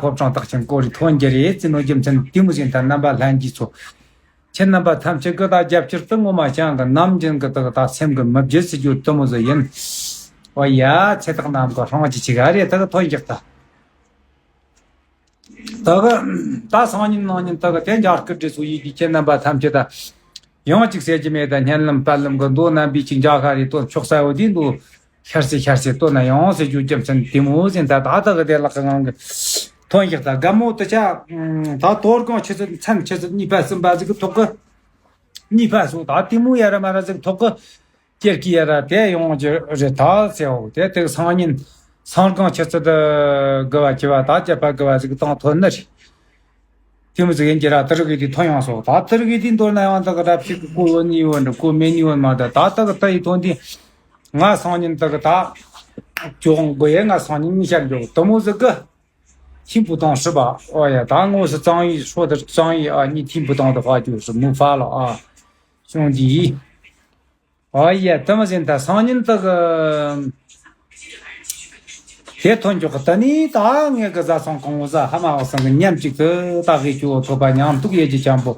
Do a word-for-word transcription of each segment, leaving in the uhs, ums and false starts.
ཕོ་བྲང་དག་ཅིང་བསྐོར་རེ་ཐོན་རྒྱུ་རེད་ཟེར་ནོ། རྒྱུ་མཚན་དེ་མོ་ཟིག་ད་རྣམ་པ་ལྷན་རྒྱས་ཚོ། ཁྱེད་རྣམ་པ་ཐམས་ཅད་ཀྱི་ད་རྒྱབ་སྐྱོར་དུ་ངོ་མ་ཅང་གི་ནམ་རྒྱུན་གི་དག་ད་སེམས་གི་མི་བརྗེད་ཟེར་རྒྱུ་དེ་མོ་ཟིག་ཡིན། ཨོ་ཡ། ཚེ་ཐག་ནམ་གི་ཧྲང་ཅི་ཆི་ག་རེད་དག་ཐོན་རྒྱུ་ད། དག་ད་སང་ཉིན་གནངས་ཉིན་དག་དེ་འཇར་སྐུ་འདྲེ་ཚོ་ཡིད་ཀྱི་ཁྱེད་རྣམ་པ་ཐམས་ཅད་ད། ཡང་གཅིག་ཟེར་གྱི་མེད་ད། སྙན་ལམ་དཔལ་ལམ་གི་མདོ་རྣམ་པའི་ཅིག་འཇའ་ཤར་རེ་དོན་ཕྱོགས་གསལ་བོ་དེ་འདུག་ཤར་སེ་ཤར་སེ་ལྟོ་ན་ཡང་ཟེར་རྒྱུ། རྒྱུ་མཚན་དེ་མོ་ཟིན་ད་ད་ད་གི་དེ་ལག་གི་ངང་གི་ཐོན་ཞིག་ད་དགའ་མོ་དུ་ཆ། ད་དོ་སྒང་ཆུ་ཚོད་མཚན་ཆུ་ཚོད་གཉིས་པ་གསུམ་པ་ཟིག་གི་ཐོག་གི་གཉིས་པ་སོ་ད་དེ་མོ་ཡ་ར་མ་ར་ཟིག་ཐོག་གི་ཀྱེར་ཀྱི་ཡ་ར་དེ་ཡོང་རྒྱུ་རེད་ད་ཟེར་བ་དེ་དེ་སང་ཉིན་སང་སྒང་ཆུ་ཚོད་དགུ་པ་བཅུ་པ་ད་བརྒྱད་པ་དགུ་པ་ཟིག་གི་དང་ཐོན་ནི་རེད། དེ་མོ་ཟིག་ཡིན་གྱི་ར། དེ་རིགས་དེ་ཐོན་ཡོང་སོང་། ད་དེ་རིགས་དེ་མདོར་ན་ཡང་དག་རབ་ཞིག་གི་གོ་ཡོད་ནི་ཡོད་འདྲ་གོ་མེད་ནི་ཡོད་མ་ད། ད་དག་ད་ཡི་ཐོན་དེ་ང་སང་ཉིན་དག་ད་ཅོག་མགོ་ཡེ་ང་སང་ཉིན་གཉིས་ཤར་འཇོག་དེ་མོ་ཟིག་གི་ཐིམ་ཕུ་དང་སྲིད་པ། ཨོ་ཡ། ད་དངོས་སུ་གཙང་ཡི་སྲོ་དར་གཙང་ཡི་ཨ་ནི་ཐིམ་ཕུ་དང་དུ་ཧ་ཅོ་སྲིད་མུ་ཕ་ལ་ཨ་ཤོང་དེ་ཡི། ཨོ་ཡ། དེ་མ་ཟིན་ད་སང་ཉིན་དག་དེ་ཐོན་འཇོག་གི་ད་ནི་ད་ངེད་གི་བཟའ་ཚང་གང་བོ་ཟ་ཧ་མ་བ་སང་གི་མཉམ་གཅིག་ཏུ་ད་གི་ཅུ་བོ་ཐོབ་པ་མཉམ་ཐུག་ཡེ་ཅི་ཅང་པོ་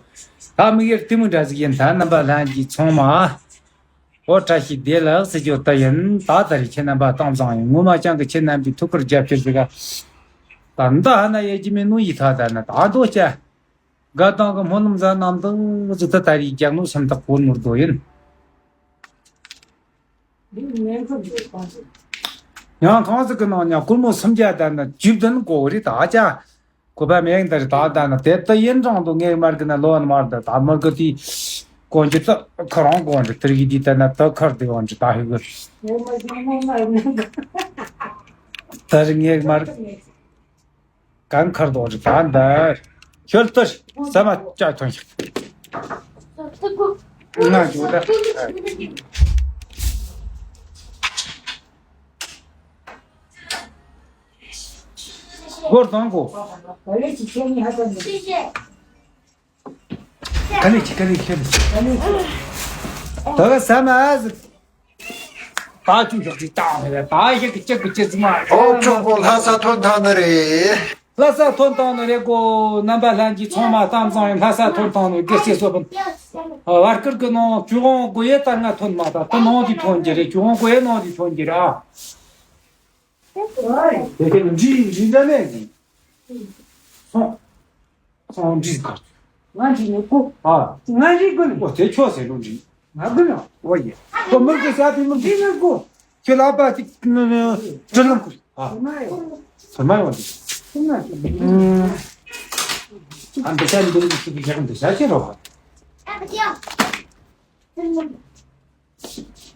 ད་མི་ཡེར་དེ་མི་འདྲ་ཟིག་ཡིན། ད་རྣམ་པ་ལྷན་རྒྱས་ཚང་མ་ཨོ་བཀྲ་ཤིས་བདེ་ལེགས་ཟེར་རྒྱུ་ད་ཡིན། ད་ད་རེ་ཁྱེད་རྣམ་པ་དྭངས་བཟང་ཡིན། ངོ་མ་ཅང་གི་ཁྱེད་རྣམ་པའི་ཐུགས་ཁུར་རྒྱབ་སྐྱོར་ཟིག་ག་ད་འདི་ཧ་ན་ཡེ་ཅི་མེད་ནོ་ཡི་ཐ་ད་ན་ད་འདོ་ཅ། དགའ་སྟངས་ཀྱི་སྨོན་ལམ་ཟ་རྣམས་དང་ཟིག་ད་ད་རེས་རྒྱག་ནོ་སེམས་ཐག་གོར་མོར་དོ་ཡིན། ཡང་གང་ཟིག་གི་ནང་ཉ་སྒོར་མོ་སུམ་བརྒྱ་ད་ན་བཅུ་བདུན་གོ་རེ་ད་ཅ། གོ་བ་མེད་ད་རེ་ད་ད་ན་དེ་ད་ཡིན་རང་དུ་ངའི་མར་གི་ན་ལོ་ན་མར་ད་ད་མར་གི་དེ་གོན་གྱི་ད་ཁ་རང་གོན་རེ་དེ་རིགས་དེ་ད་ན་ད་ཁར་དེ་གོན་རེ་ད་ཧི་གི་ད་རེ་ངའི་མར། གང་ཁར་དོ་རི་ད་འདར། ཁྱོད་ལྟར་ཟ་མ་ཅག་ཐོན་ཤག་ང་འཇུ་ད། སྒོར་དང་གོ། ག་ནས་ཅི་ག་ནས་ཁྱེར་ནས་ད་ག་ཟ་མ་ཨ་ཟི། ད་ཅུང་ཞོག་ཅིག་བཏང་ནས་ད་ཞིག་གི་གཅིག་གི་གཅིག་ཙི་མ། ཨོ་ཅོག་པོ་ལྷ་ས་ཐོན་ཐང་ནི་རེད། ལྷ་ས་ཐོན་ཐང་ནི་རེད་གོ། རྣམ་པ་ལྷན་རྒྱས་ཚང་མ་གཏམ་བཟང་ཡིན། ལྷ་ས་ཐོན་ཐང་ནི་དགེ་བཤེས་སོ་ཕུན། བར་སྐོར་གི་ནང་ཅུ་དབང་གོ་ཡེ་ལྟར་ང་ཐོན་མ་ད་ད་ནང་དེ་ཐོན་གྱི་རེད། ཅུ་དབང་གོ་ཡེ་ནང་དེ་ཐོན་གྱི་རེད་ཨ། དེ་ཁྱེད་འདྲི་འདྲི་འདྲ་མེད་ཀྱི། སོང་། སོང་འདྲི་ག་ང་འདྲི་ནི་ཀོ། ཨ། ང་འདྲི་ཀོ་ནི། ཨོ་དེ་ཁྱོད་ཟེར་ལོ་འདྲི། ང་ཀོ་ནི། ཨོ་ཡེ། ཁོ་མི་ཀོ་ཟ་དེ་མི་འདྲི་ནི་ཀོ། ཁྱོད་ལ་པ་ཅིག་ནི་ནི་དྲི་ལམ་ཀོ། ཨ། ཟུར་མ་ཡོང་། ཟུར་མ་ཡོང་། ཟུར་མ་ཡོང་། ཨ་འདི་ཤ་འདི་ནི་ཤི་གི་ཤ་འདི་ཤ་ཅི་རོ།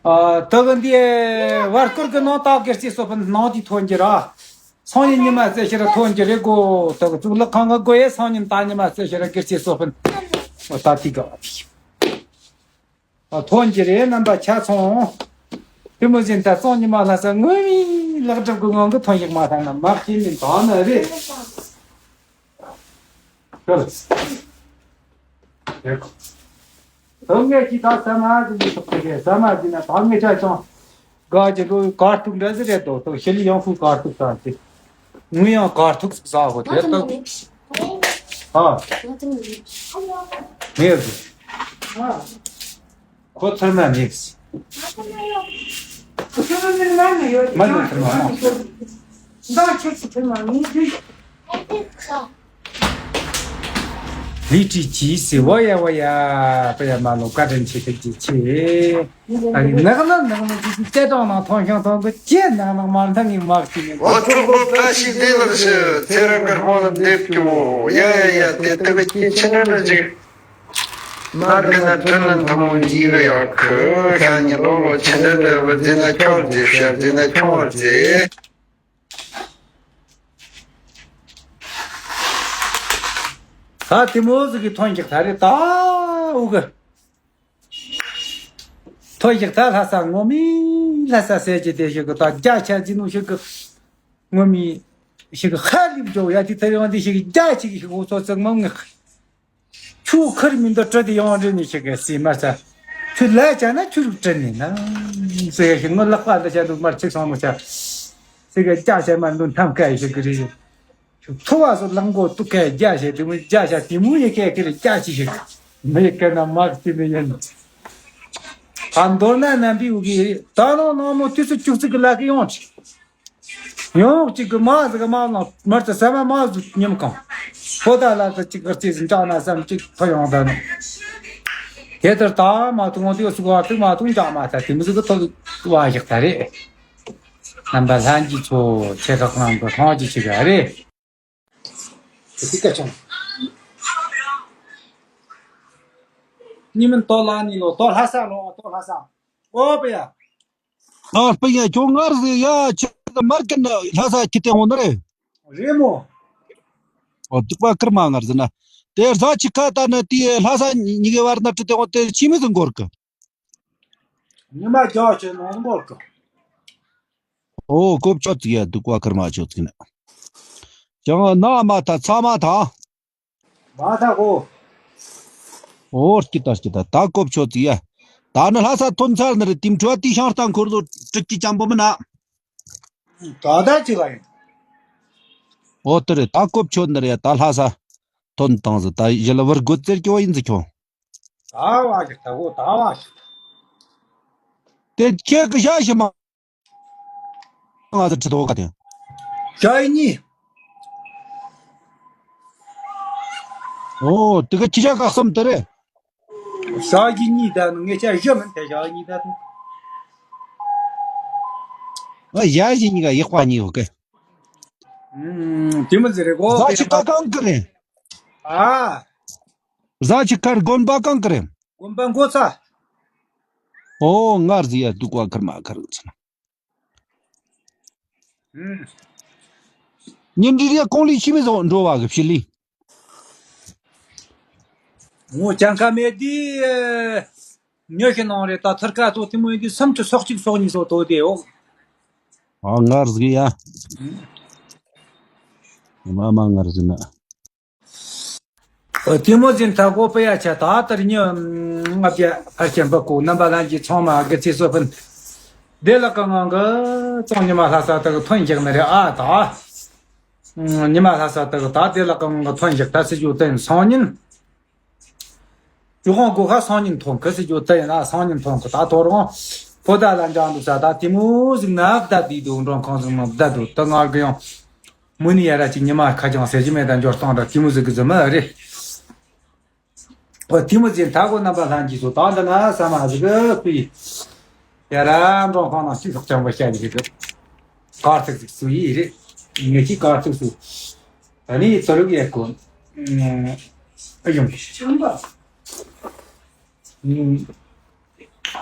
ཨ། ད་ག་འདི་བར་སྐོར་གྱི་ནང་ད་དགེ་བཤེས་སོ་ཕུན་ནང་དེ་ཐོན་གྱི་ར། སང་ཉིན་ཉི་མ་རྩེ་ཤེས་ར་ཐོན་གྱི་རེད་གོ། ད་ག་གཙུག་ལག་ཁང་གི་སྒོ་ཡེ་སང་ཉིན་ད་ཉི་མ་རྩེ་ཤེས་ར་དགེ་བཤེས་སོ་ཕུན། འོ་ད་དེ་ག་ཨ་ཐོན་གྱི་རེད། རྣམ་པ་ཆ་ཚང་། དེ་མོ་ཟིན་ད་སང་ཉི་མ་ལྷ་ས་ངོ་མའི་ལག་སྒྲུབ་ཀྱི་ངང་གི་ཐོན་ཞིག་མ་ཐང་ན་མ་སྐྱེས་ནི་དང་ནི་རེད། ཤོད། ཡོད། དོན་ངེས་ཀྱི་ད་ཟ་མ་ཟིན་གྱི་ཐོག་ཏུ་རེད། ཟ་མ་ཟིན་ན་ད་ངེས་ཆ་ཅང་དགའ་ཀྱི་ལོ་ཡི་གར་ཐུག་འདྲ་ཟིག་རེད་དོ། དོ་ཤི་ལི་ཡང་ཁུ་གར་ཐུག་ས་ཟིག་ངུ་ཡང་གར་ཐུག་ཟིག་ཟ་གོ་དེ་ལྟ། ཨ། ངེས་ཟིག་ཁོ་ཐུར་མ་མིགས། མ་ནི་ཐུར་མ་མ། ལི་ཀྲི་ཅི་སི་བ་ཡ་བ་ཡ། པ་ཡ་མ་ལོ་བཀའ་དྲིན་ཆེ་ཐུགས་རྗེ་ཆེ། ཨ་ནི་ནག་ལ་ནག་ལ་ཅི་ཅི་ཅེ་ཏོང་ནང་ཐོང་ཤང་ཐོང་གི་ཅེ་ནག་ནག་མ་མཐའ་ངི་མག་ཅི་ནི། འོ་ཅོག་པོ་བཀྲ་ཤིས་བདེ་ལེགས་ཞུ། ཚེ་རིང་གི་དཔོན་ལ་འདེབས་ཀྱོ། ཡ་ཡ་ཡ་དེ་ལྟ་གི་ཅི་ཆི་ནི་ནི་ཅིག་མར་གི་ན་ཐུན་ལན་ཐུན་མོང་འཇིག་གི་ཡོད་ཁུ་ཤ་ཉི་ལོ་ལོ་ཆེ་འདྲ་འདྲ་བུ་རྫི་ན་ཁྱོག་རྫི་ཤ་རྫི་ན་ཁྱོག་རྫི། ད་དེ་མོ་ཟིག་གི་ཐོན་ཞིག་ད་རེད་ད་འུ་གི། ཐོན་ཞིག་ད་ལྷ་ས་ངོ་མི་ལྷ་ས་ཟེར་གྱི་དེ་ཞིག་གི་ད་རྒྱ་ཆ་རྫི་ནུ་ཞིག་གི་ངོ་མི་ཞིག་གི་ཧ་ལིབ་འཇོག་ཡ་དེ་ཐ་ཡང་དེ་ཞིག་གི་རྒྱ་ཆིག་ཞིག་འུ་ཚོ་ཙག་མ་ངི། ཆུ་ཁར་མི་འདུག་བྲི་དེ་ཡོང་རེ་ནི་ཞིག་གི་སི་མ་ས། ཆུ་ལ་ཆ་ན་ཆུ་རུ་བྲི་ནི་ན། ཟེར་ཞིག་ངོ་ལག་པ་འདི་ཆ་འདུག་མར་ཆིག་སོང་མོ་ཆ། ཟེར་གི་ལྕགས་ཆ་མ་འདུག་ཐམ་ཀ་ཡི་ཞིག་གི་རེད། ཐུ་བ་སོ་ལང་གོ་ཏུ་ཁའི་རྒྱ་ཞེས་དེ་མོ་རྒྱ་ཞེས་དེ་མོ་ཡི་ཁའི་ཁེ་རེ་རྒྱ་ཅི་ཞིག་མི་ཡི་ཁེ་ན་མག་ཅི་མི་ཡིན། ཨ་མདོར་ན་རྣམ་པའི་འུ་གི་ད་ནང་ནང་མོ་དུས་སུ་བཅུ་གཅིག་གི་ལ་ཁི་ཡོང་ཅིག་ཡོང་གཅིག་གི་མ་ཟིག་གི་མ་ལ་མར་དུ་ས་མ་མ་ཟིག་ཉིམ་གང་། ཕོ་ད་ལ་ཟིག་གཅིག་གི་རྩིས་ཟིག་འཇག་ན་བསམ་གཅིག་ཐོ་ཡོང་ད་ནི། དེ་ལྟར་ད་མ་ཐུང་དེ་སུ་ག་ཐུག་མ་ཐུང་འཇག་མ་ད་དེ་མི་ཟིག་གི་ཐོ་བ་ཞིག་ད་རེད། རྣམ་པ་ལྷན་རྒྱས་ཚོ་ཆེ་ཁག་ནང་དུ་ཐང་ཅི་ཆེ་ག་རེད། ཏི་ཀ་ཆང་། ཉི་མིན་ཏོ་ལ་ནི་ལོ་ཏོ་ལྷ་ས་ལོ་ཏོ་ལྷ་ས། ཨོ་པ་ཡ། ཨ་པ་ཡ་ཁྱོད་ངར་ཟེ་ཡ་ཆེ་གི་མར་གི་ན་ལྷ་ས་ཁྱི་ཏེ་འོ་ན་རེད། རེད་མོ། ཨོ་ཏིག་པ་ཀིར་མ་ངར་ཟེ་ན། དེ་རྫ་ཆི་ཁ་ད་ན་ཏི་ལྷ་ས་ཉི་གི་བར་ན་ཏི་ཏེ་འོ་དེ་ཆི་མི་ཟིན་གོར་གི། ཉི་མ་རྒྱ་ཆེ་ནོ་འགོར་གི། ཨོ་ཀོབ་ཆོད་ཟིག་ཡ་ཏིག་པ་ཀིར་མ་ཆོད་ཟིག་ན། ཅང་ན་མ་ཐ་ཚ་མ་ཐ། མ་ཐ་གོ། ཨོ་སྐྱིད་ད་སྐྱིད་ད་ད་ཀོབ་ཆོད་ཟིག་ཡ། ད་ནི་ལྷ་ས་ཐོན་ཚར་ནི་རེད་དེམ་ཁྲོ་ཏི་ཤང་རྟ་འཁོར་ལོ་དྲུག་ཅུ་ཅང་པོ་མིན་ན། ད་ད་ཅི་ག་ཡིན། ཨོ་དེ་རེད་ད་ཀོབ་ཆོད་ནི་རེད་ད་ལྷ་ས་ཐོན་བཏང་ཟིག་ད་ཡི་ལ་བར་དགོད་ཟེར་གྱི་བ་ཡིན་ཟིག་ཁྱོད། ད་བ་ཞིག་ད་གོ་ད་བ་ཞིག་དེ་ཁྱེད་ཀྱི་ཤ་ཞིག་མ། ང་ཚོ་ཁྲི་ཐོག་ག་དེ། ཞག་གཉིས། ཨོ་དེ་ག་ཁྱི་ཤ་ཁག་གསུམ་དེ་རེད། ཞག་གཉིས་ད་ནི་ངེད་ཅག་བཞི་མིན་དེ་ཞག་གཉིས་ད་དེ། ཨ་ཡ་ཞིག་གཉིས་ཀ་ཡག་པ་གཉིས་ཡོད་གི། ཨུམ་དེ་མི་ཟེར་རེད་གོ། ཟ་ཆི་ཀ་གང་གི་རེད། ཨ། ཟ་ཆི་ཀར་དགོན་པ་གང་གི་རེད། དགོན་པ་མགོ་ཚ། ཨོ་ངར་ཟི་ཡ་དུག་པ་ཁར་མ་ཁར་ཚ། ཉིན་རེ་རེ་ཀོང་ལི་ཕྱི་མི་བཟོ་འགྲོ་བ་གི་ཕྱི་ལི། ངོ་ཅང་ཁ་མེད་དི། ཉོ་ཤི་ནང་རེ་ད་ཐར་ཀ་ཐོ་ཐི་མོ་ཡིན་དི་སུམ་ཅུ་སོག་གཅིག་སོག་གཉིས་སོག་ཐོ་དེ་ཨོ། ཨ་ངར་ཟི་ཡ། མ་མ་ངར་ཟི་ན། ཨོ་ཐི་མོ་ཟིན་ཐ་གོ་པེ་ཡ་ཆ་ད་ལྟར་ཉི་ང་བྱ་ཕར་ཞན་པ་ཀོ་རྣམ་པ་ལྷན་རྒྱས་ཚང་མ་དགེ་ཚེ་སོ་ཕན། དེ་ལ་ཀ་ངང་གི་ཙོང་ཉི་མ་ལྷ་ས་དག་ཐོན་འཇག་ནི་རེད་ཨ་ད། ཉི་མ་ལྷ་ས་དག་ད་དེ་ལ་ཀ་ངང་གི་ཐོན་འཇག་ད་སི་ཇུ་ཏན་སང་ཉིན། ཇུ་ཁང་གོ་ཁ་སང་ཉིན་ཐོན་གི་སི་ཇུ་ཏན་ཡིན་ན་སང་ཉིན་ཐོན་གི་ད་ཐོ་རོང་། ཕོ་ད་ལ་འཇང་འདུག་ས་ད་ཐི་མོ་ཟིག་ན་བདའ་དུས་འདུག་འགྲོ་ཁང་ཟིག་ན་བདའ་འདུག་ད་ངར་གི་ཡང་། མུ་ནི་ཡ་ར་ཅིག་ཉི་མ་ཁ་ཅང་ཟེར་གྱི་མེད་དང་འབྱོར་སྟངས་ར་ཐི་མོ་ཟིག་གི་ཟི་མ་རེད། ཨོ་ཐི་མོ་ཟིན་ཐ་གོ་རྣམ་པ་ལྷན་རྒྱས་སུ་ད་འདི་ན་ས་མ་ཟིག་གི་སུ་ཡི། ཡ་ར་འགྲོ་ཁང་ནང་ཅི་ལོག་ཅང་པ་བཤད་ཀྱི་རེད། གར་ཐིག་ཟིག་སུ་ཡི་རེད། ངེད་ཀྱི་གར་ཐིག་སུ། ད་ནི་ཙོ་རུག་ཡེ་གོ། ཨ་ཡོང་གི་ཤི་ཆང་པ།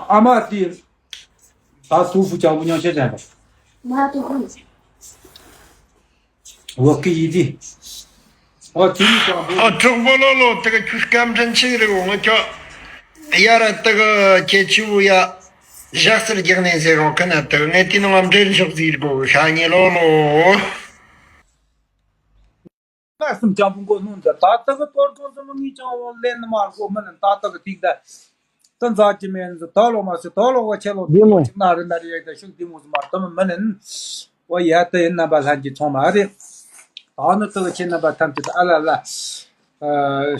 ཨ་མ་དེ། ད་སུ་ཧྥུ་ཅང་པོ་མྱང་ཆེ་ཅན་པ། ང་ཏུ་ཧུན། འོ་ཀི་ཡི་དི། འོ་དི་ཡི་ཅང་པོ། ཨ་གྲོགས་པོ་ལོ་ལོ་དེ་ག་ཁྱོད་སྐད་འཕྲིན་ཆེ་རེད་འོ་ང་ཁྱོད། ཡ་ར་དེ་ག་ཁྱེད་ཆུ་བོ་ཡ། ཞག་སེར་རྒྱག་ནས་ཟེར་རོ་ཁ་ན་དེ་ག་ངས་དེ་ནང་འབྲེལ་ཤོག་ཟིག་གོ་ཤ་ཉེ་ལོ་ལོ། ལྔ་གསུམ་ཅང་པོ་མགོ་སྣུམ་ཟེར་ད་ལྟ་གི་གཏོར་སྐོང་ཟེར་མོ་ངས་ཅང་བོ་ལེན་མ་དགོ་མི་ལེན་ད་ལྟ་གི་ཐིག་ད། ད་འཛག་གི་མེད་ཟེར་ད་ལོ་མ་ཟེར་ད་ལོ་བ་ཆེ་ལོ་བདེ་མོ། ཅིག་ན་རི་ན་རི་ཡག་ད་ཤུགས་བདེ་མོ་ཟེར་མ་ད་མི་མི་ལེན། འོ་ཡ་ད་ཡིན་རྣམ་པ་ལྷན་རྒྱས་ཚང་མ་རེད། ད་ནི་ད་གི་ཁྱེད་རྣམ་པ་ཐམས་ཅད་ཨ་ལ་ལ།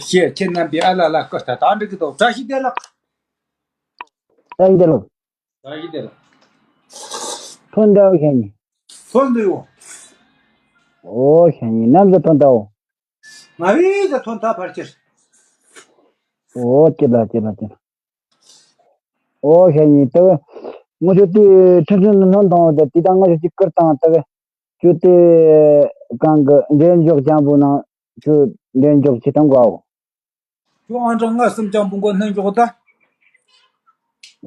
ཞེས་ཁྱེད་རྣམ་པའི་ཨ་ལ་ལ་སྐུ་ལྟ་ད་འགྲིག་གི་འདུག་བཀྲ་ཤིས་བདེ་ལེགས། བཀྲ་ཤིས་བདེ་ལེགས། ད་ཡིན་དེ་ལ། ཐོན་འདྲ་བོ་ཤ་ཉེ། ཐོན་འདི་ཡོ། ཨོ་ཤ་ཉེ་ནམ་ཟ་ཐོན་འདྲ་བོ། ང་བས་ཟ་ཐོན་ཐ་ཕར་ཁྱེར། ཨོ་ཅི་ལ་ཅི་ལ་ཅི་ལ། ཨོ་ཤ་ཉེ་ད། ངོ་ཤོ་ཏི་ཁྲིན་ཁྲིན་ནོན་དང་ད་ཏི་ད་ངོ་ཤོ་ཅི་ཀར་དང་ད། ཁྱོད་དེ་གང་གི་འདྲེན་འཇོག་ཅང་པོ་ནང་ཁྱོད་འདྲེན་འཇོག་བྱེད་དང་གོ། ཁྱོད་ཨང་གྲངས་ལྔ་གསུམ་ཅང་པོ་མགོ་སྣོན་འཇོག་ད།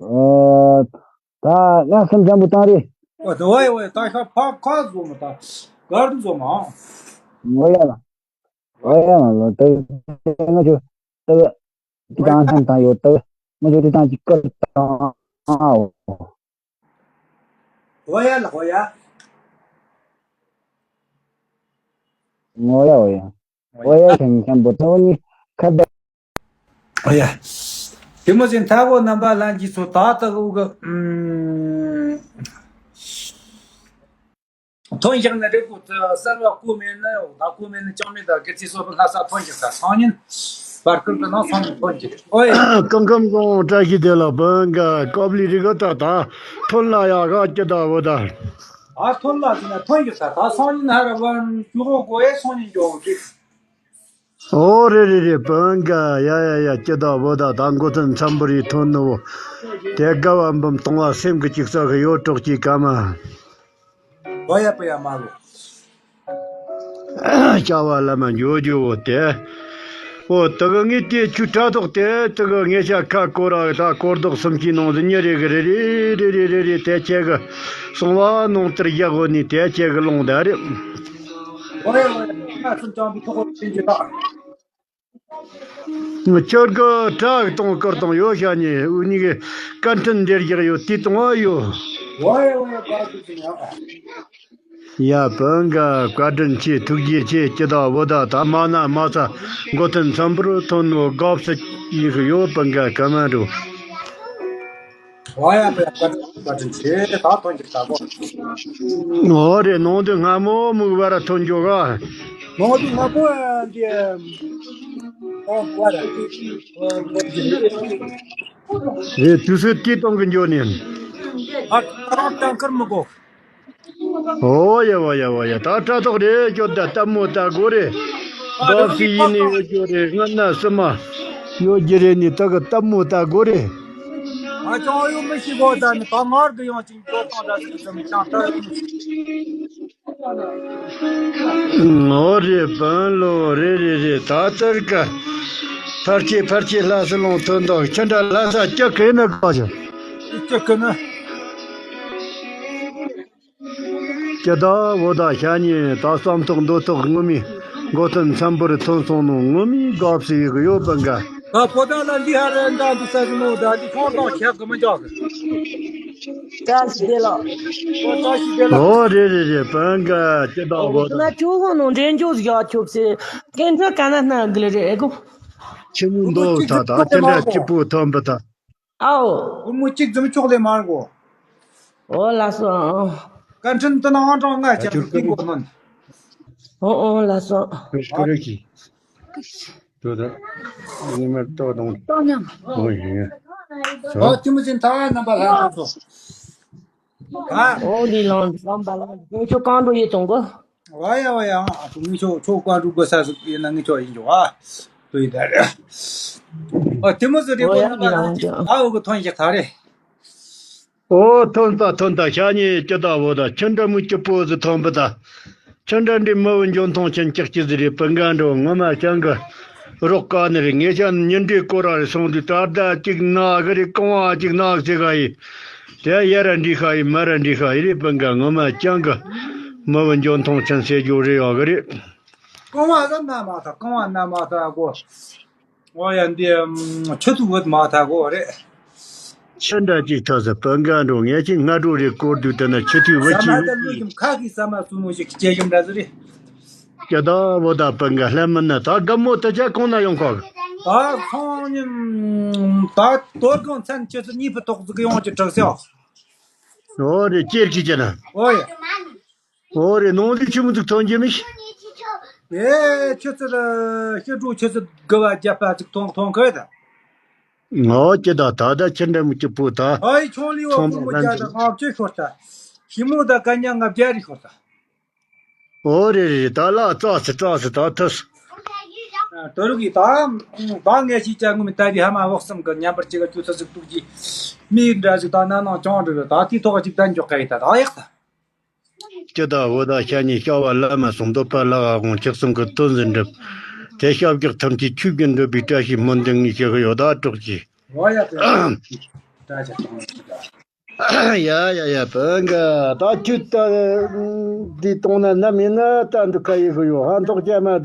ཨོ། ད་ལྔ་གསུམ་ཅང་པོ་བཏང་རེད། ཨོ་ད་ཝའི་ཝའི་ད་ཤ་ཕ་ཁ་བཟོ་མ་ད། གར་བཟོ་མ། ངོ་ཡ་ལ། ངོ་ཡ་ལ་ལོ་ད་ང་ཆུ་ད་ད་ང་ཆུ་ད་ང་ཆུ་ད་ཅི་ཀར་ད་ཨ་ཨོ། ཨོ་ཡ་ལ་ཨོ་ཡ། ཨོ་ཡ་ཨོ་ཡ། ཨོ་ཡ་ཁྱེད་ཉིད་ཁྱམ་པོ་ཐོ་ནི་ཁ་བརྡ། ཨོ་ཡ། དེ་མོ་ཟིན་ཐ་གོ་རྣམ་པ་ལྷན་རྒྱས་ཚོ་ད་ལྟ་གུ་གི་ཨུམ། ཐོན་བཞག་ན་རེད་གོ། གསར་བ་བརྐོས་མེད་ན་ཡོད། ད་བརྐོས་མེད་ན་ཅང་མེད། ད་གི་ཚེ་སོ་པ་ལྷ་ས་ཐོན་བཞག་ད་སང་ཉིན་བར་སྐུལ་གི་ནང་སང་ཉིན་ཐོན་བཞག་ཨོ་ཡ། སྐུ་ཁམས་བཟང་། བཀྲ་ཤིས་བདེ་ལེགས། བུན་ག་ཀོབ་ལི་རི་ག་ད་ད་ཐོན་ལ་ཡ་ག་ཅི་ད་བོ་ད། ཨ་ཐོན་ལ་ཟེར་ན་ཐོན་བཞག་ད་ད་སང་ཉིན་ཧ་ར་བན་ཞུ་ཧོ་གོ་ཨེ་སང་ཉིན་འཇོག་གི་ཨོ་རེད་རེད་རེད། བུན་ག་ཡ་ཡ་ཡ་ཅི་ད་བོ་ད་ད་མགོ་ཐོན་འཚམ་པོ་རེད། ཐོན་ནོ་བོ་དེ་དགའ་བ་འབུམ་གཏོང་བ་སེམས་ཀྱི་ཅིག་ས་གི་ཡོད་གྲོགས་ཀྱི་ཀ་མ། བ་ཡ་པ་ཡ་མ་ལོ། བྱ་བ་ལ་མ་འཇོ་འཇོ་བོ་དེ། ཨོ་དེ་གི་ངས་དེ་ཆུ་ཕྲ་ཐོག་དེ་དེ་གི་ངས་ཤ་ཁ་སྐོར་ར་ད་སྐོར་རྡོག་སུམ་ཅུའི་ནང་དུ་ཉི་རེ་གི་རེ་རེ་རེ་རེ་རེ་རེ་དེ་ཁྱེད་གི་སོང་བ་ནང་ལྟར་རྒྱག་གོ་ནི་དེ་ཁྱེད་གི་ལོང་ད་རེད། ཨོ་ཡ་ཨོ་ཡ། ང་སུམ་ཅང་པའི་ཐོག་གོ་ཕྱིན་གྱི་ད། ཁྱོད་ཀྱི་བྲག་གཏོང་བཀུར་གཏོང་ཡོད་ཤ་ཉེ་འུ་གཉིས་ཀྱི་བཀའ་དྲིན་འདིར་བཞག་ཡོད་དེ་གཏོང་བ་ཡོད། ཝའི་ཝའི་བཀའ་དྲིན་ཆེ་ཡ། ཡ་བུན་ག་བཀའ་དྲིན་ཆེ། ཐུགས་རྗེ་ཆེ། ཅི་ད་བོ་ད་ད་མ་ན་མ་ཚ་མགོ་ཐོན་འཚམ་པོར་ཐོན་ནོ་དགའ་བསུ་ཡིག་ཡོད། བུན་ག་ཀ་མ་འགྲོ། ཝ་ཡ་པའི་བཀའ་དྲིན་བཀའ་དྲིན་ཆེ། ད་ཐོན་གྱི་ད་གོ། ཨོ་རེད། ནང་དུ་སྔ་མོ་མུག་བར་ཐོན་འཇོག་ག་ནང་དུ་སྔ་མོ་འདི་ཨོ་བར་རེད། དུས་ཚོད་དེ་གཏོང་གི་འཇོག་ནས། ཨ་རང་ཏང་ཁར་མི་གོ། ཨོ་ཡ་ཝ་ཡ་ཝ་ཡ། ད་དྲ་ཐོག་རེད་ཀྱོ། ད་སྟབས་མོ་ལྟ་དགོས་རེད། ཨ་རེད། སྦག་སི་ཡིན་ནི་ཡོད་རྒྱུ་རེད། སྔ་ན་སི་མ་ཡོད་རྒྱུ་རེད་ནི་ད་གི་སྟབས་མོ་ལྟ་དགོས་རེད། ཨ་ཅང་ཡོད་མི་ཤེས་གོ། ད་ནི་ད་ངར་གི་ཡང་ཅིག་འགྲོ་སྟངས་འདྲ་ཞིག་ཙམ་ཅང་ད། ཨོ་རེད་བུན་ལོ། རེད་རེད་རེད། ད་ལྟར་གི་ཕར་ཆེ་ཕར་ཆེ་ལྷ་ས་ལུང་ཐོན་དང་ཁྱི་འདྲ་ལྷ་ས་སྐྱ་གི་ནི་ག་ཅི་སྐྱ་གི་ནི། སྐྱ་ད་བོ་ད་ཤ་ཉེ་ད་བསམ་ཐོག་འདོད་ཐོག་ངོ་མི་མགོ་ཐོན་འཚམ་པོར་ཐོན་སོང་ནོ་ངོ་མི་དགའ་བསུ་ཡི་གི་ཡོད་པ་འགའ། ད་པོ་ད་ལ་འདི་ཧ་ར་འདྲ་འདུག་ས་གི་ནོ། ད་འདི་ཁོང་དང་ཁྱབ་གི་མི་འཇོག་གི། བཀྲ་ཤིས་བདེ་ལེགས། ཨོ་བཀྲ་ཤིས་བདེ་ལེགས། ཨོ་རེད་རེད་རེད། པ་འགའ་སྐྱ་ད་བོ་ད། ན་ཁྱོད་ཧོ་ནོ་འདྲེན་འཇོག་ཡག་ཁྱོད་སེ་སྐད་འཕྲིན་ག་ན་སྣ་གི་ལ་རེད་གོ། ཁྱི་མོ་འདོག་ད་ད་སྐྱ་འདྲ་སྐྱིད་པོ་ཐོན་པ་ད། ཨའོ། སྒོར་མོ་གཅིག་ཙམ་ཆོག་ལས་མ་དགོས། ཨོ་ལགས་སོ། ཨང་། བཀའ་དྲིན་དུ་ན་ཨང་གྲངས་ལྔ་ཆགས་ཀྱི་མགོ་གནོན། ཨོ་ཨོ་ལགས་སོ། ཀུ་རེ་ཀི། དོ་ད། ཉི་མ་ཏོ་དང་། ཏོ་ཉམས། ཨོ་ཡིན། ཨོ་དེ་མོ་ཅན་ད་རྣམ་པ་ལྷན་ཐོག་ཏུ། ཨ། ཨོ་ལི་ལང་ལམ་པ་ལ་ངས་ཁྱོད་རྐང་འགྲོ་ཡེ་གཏོང་གོ། ཝ་ཡ་ཝ་ཡ། ཨ་ངས་ཁྱོད་ཁྱོད་བཀའ་འགྲུབ་དགོས་ས་ཟིག་ཡིན་ན་ངས་ཁྱོད་ཡིན་འཇོག་ཨ། དུ་ཡི་ད་རེད། ཨ་དེ་མོ་ཟིག་རེད་གོ། ཨོ་ཡ་ནམ་པ་ལ་ཨ་འོ་གི་ཐོན་ཞིག་ད་རེད། ཨོ་ཐོན་ད་ཐོན་ད། ཤ་ཉེ་སྐྱ་ད་བོ་ད་ཁྱི་འདྲ་མོ་སྐྱིད་པོ་ཟིག་ཐོན་པ་ད། ཁྱི་འདྲ་འདྲའི་མི་བུ་འཇོན་ཐང་ཅན་ཅག་ཅི་ཟིག་རེད། པི་འགའ་འགྲོ་ངོ་མ་ཅང་གི་རོགས་དཀའ་ནི་རེད། ངས་ཅང་ཉིན་འདྲའི་སྐོར་ར་རེད་སོང་དུས་ད་ལྟ་ཅིག་ནག་གི་རེད། རྐང་བ་ཅིག་ནག་ཟེར་ག་ཡིན། དེ་ཡ་ར་འདྲི་ཤ་ཡི་མ་ར་འདྲི་ཤ་ཡི་རེད། པི་འགའ་ངོ་མ་ཅང་གི་མི་བུ་འཇོན་ཐང་ཅན་ཟེར་རྒྱུ་རེད་ཡོད་གི་རེད། རྐང་བ་ཟ་ན་མ་ཐག་རྐང་བ་ན་མ་ཐག་གོ། ཨོ་ཡ་འདི་ཆུ་ཐུག་བུད་མ་ཐག་གོ་རེད། ཆུ་འདྲ་ཅིག་ཐག་ཟ་པི་འགའ་འགྲོ། ངས་ཅིག་སྔ་དྲོ་རེད་སྐོར་དུས་དེ་ན་ཆུ་ཐུག་བུད་ཅིག་ཟ་མ་ད་ལུས་ཀྱི་ཁ་གི་ཟ་མ་སུ་མོ་ཞིག་སྐྱེ་ཞིམ་འདྲ་ཟི་རེད། སྐྱ་ད་བོ་ད་པི་འགའ་ལྷ་མིན་ན་ད་དགའ་མོ་དེ་ཆ་གང་ན་ཡོང་ཁོག་ད་སང་ཉིན་ད་དོ་དགོང་མཚན་ཆུ་ཚོད་གཉིས་པའི་ཐོག་ཙི་གི་ཡོང་གི་དྲག་ཤག་ཨོ་རེད། ཅེར་གྱི་ཅེ་ན། ཨོ་ཡ། ཨོ་རེད། ནང་དུ་ཆི་མོ་ཟིག་ཐོན་གྱི་མི་ཤེས། ཨེ་ཆུ་ཚོད་ཕྱི་དྲོ་ཆུ་ཚོད་དགུ་པ་བརྒྱད་པ་ཟིག་ཐོན་ཐོན་གི་ད། ཨོ་ཀྱེ་ད་ད་ད་ཁྱི་འདྲ་མོ་སྐྱིད་པོ་ད། ཨའི་ཆུང་ལི་བ་ཚང་མ་ཀུ་མོ་ལྷན་བརྒྱ་དང་ལྔ་བཅུ་ཤོར་ད། ཞི་མོ་ད་ཀ་ཉ་ལྔ་བརྒྱ་རེ་ཤོར་ད། ཨོ་རེད་རེད། ད་ལ་ཙག་སི་ཙག་སི་ད་ཐུ་སི། ཨ་དོ་རུ་གི་ད་ད་ངས་ཤི་ཅག་ངུ་མི་ད་རི་ཧ་མ་འོག་གསུམ་གི་མཉམ་པར་ཅིག་ག་ཅུ་ཚོད་ཟིག་ཏུག་གི་མི་འདྲ་ཟིག་ད་ན་ནང་ཅང་འདྲ་ད་དེ་ཐོག་ཅིག་ད་འཇོག་ག་ཡི་ད་ད་ཡག་ད། སྐྱི་ད་བོ་ད་ཤ་ཉེ་ཤ་བ་ལ་མ་སོང་འདོད་པ་ལ་བ་དགོང་ཆགས་གསུམ་གི་དོན་ཟིན་འགྲུབ། དེ་ཤ་བགྱག་ཐམས་ཅད་ཆུ་བརྒྱུད་འགྲུབ་པའི་བཀྲ་ཤིས་སྨོན་འདུན་ངས་ཞུ་གི་ཡོད་ད་གྲོགས་ཀྱིས། ཨོ་ཡ་ད་ཡ་ཡ་ཡ་པི་འགའ་ད་ཁྱོད་ད་འདི་གཏོང་ན་ནམ་ཡིན་ན་ད་འདུག་ཁ་ཡི་གི་ཡོད། ཧང་ཐོག་ཅན་མ་ད་